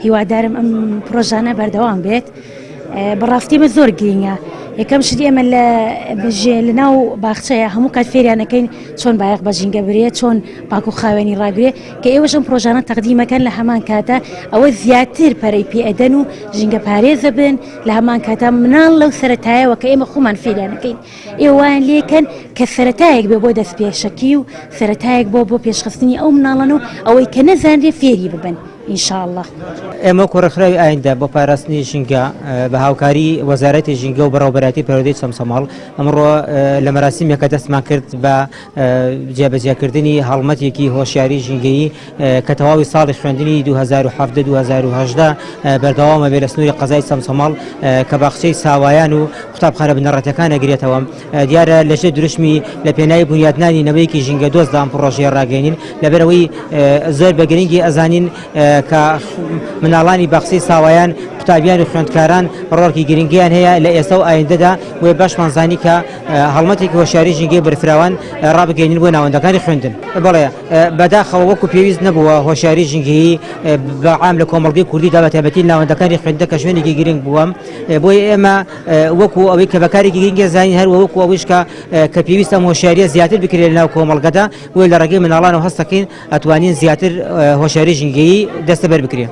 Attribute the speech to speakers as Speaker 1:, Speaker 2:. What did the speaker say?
Speaker 1: هیوادارم ئەم پرۆژانە بەردەوام بێت بەڕاستی ئەمە زۆر گرینگە یەکەم شت ئێمە لە لە ناو باخچەیە هەموو کات فێریانەکەین چۆن بایەخ بە ژینگە برێ چۆن پاک و خاوێنی ڕاگرێ کە ئێوەش ئەم پرۆژانە تەقدیمەکەن لە هەمان کاتە ئەوە زیاتر پەرەی پێ ئەدەن و ژینگە پارێزە بن لە هەمان کاتە مناڵ لەو سەرەتایەوە کە ئێمە خۆمان فێریانەکەین ئێوە وایان لێکەن کە سەرەتایەک بێ بۆ دەستپێشەکی و سەرەتایەک بۆ بۆ پێشخستنی ئەو مناڵەن و ئەوەی کە نەزانرێ فێری ببن ان شاء اللە.
Speaker 2: ئێمە وەکو ڕێکخراوی ئایندە بۆ پاراستنی ژینگە بە هاوکاری وەزارەتی ژینگە و بەڕێوەبەرایەتی پەروەردەی چەمچەماڵ ئەمڕۆ لە مەراسیمێکە دەستمان کرد بە جێبەجێکردنی هەڵمەتێکی هۆشیاری ژینگەیی کە تەواوی ساڵی خوێندنی 2017 2018 بەردەوامە بێ لە سنووری قەزای چەمچەماڵ کە باخچەی ساوایان و قوتابخانە بنەڕەتیەکان ئەگرێتەوە. دیارە لەژێر دروشمی لە پێناوی بونیادنانی نەوەیەکی ژینگەدۆستدا ئەم پڕۆژەیە ڕاگەیەنین، لەبەرئەوەی زۆر بە گرنگی ئەزانین کە مناڵانی باخچەی ساوایان، قوتابیان و خوێندکاران ڕۆڵێکی گرنگیان هەیە لە ئێستا و ئایندەدا، بۆیە باشمان زانی کە هەڵمەتێکی هۆشیاری ژینگەی بەرفراوان ڕابگەیەنین بۆ ناوەندەکانی خوێندن. بەڵێ بەداخەوە وەکو پێویست نەبووە هۆشیاری ژینگەیی بە عام لە کۆمەڵگەی کوردیدا بە تایبەتی ناوەندەکانی خوێندن کە شوێنێکی گرنگ بووە، بۆیە ئێمە وەکو ئەوەی کە بەکارێکی گرنگە زانین هەروە وەکو ئەوەیش کە کە پێویستە ئەم هۆشیاریە زیاتر بکرێت لەناو کۆمەڵگەدا، بۆیە لە ڕێگەی مناڵانەوە هەست دەکەین ئەتوانین زیاتر هۆشیاری ژینگەیی دەستەبەر بکرێت.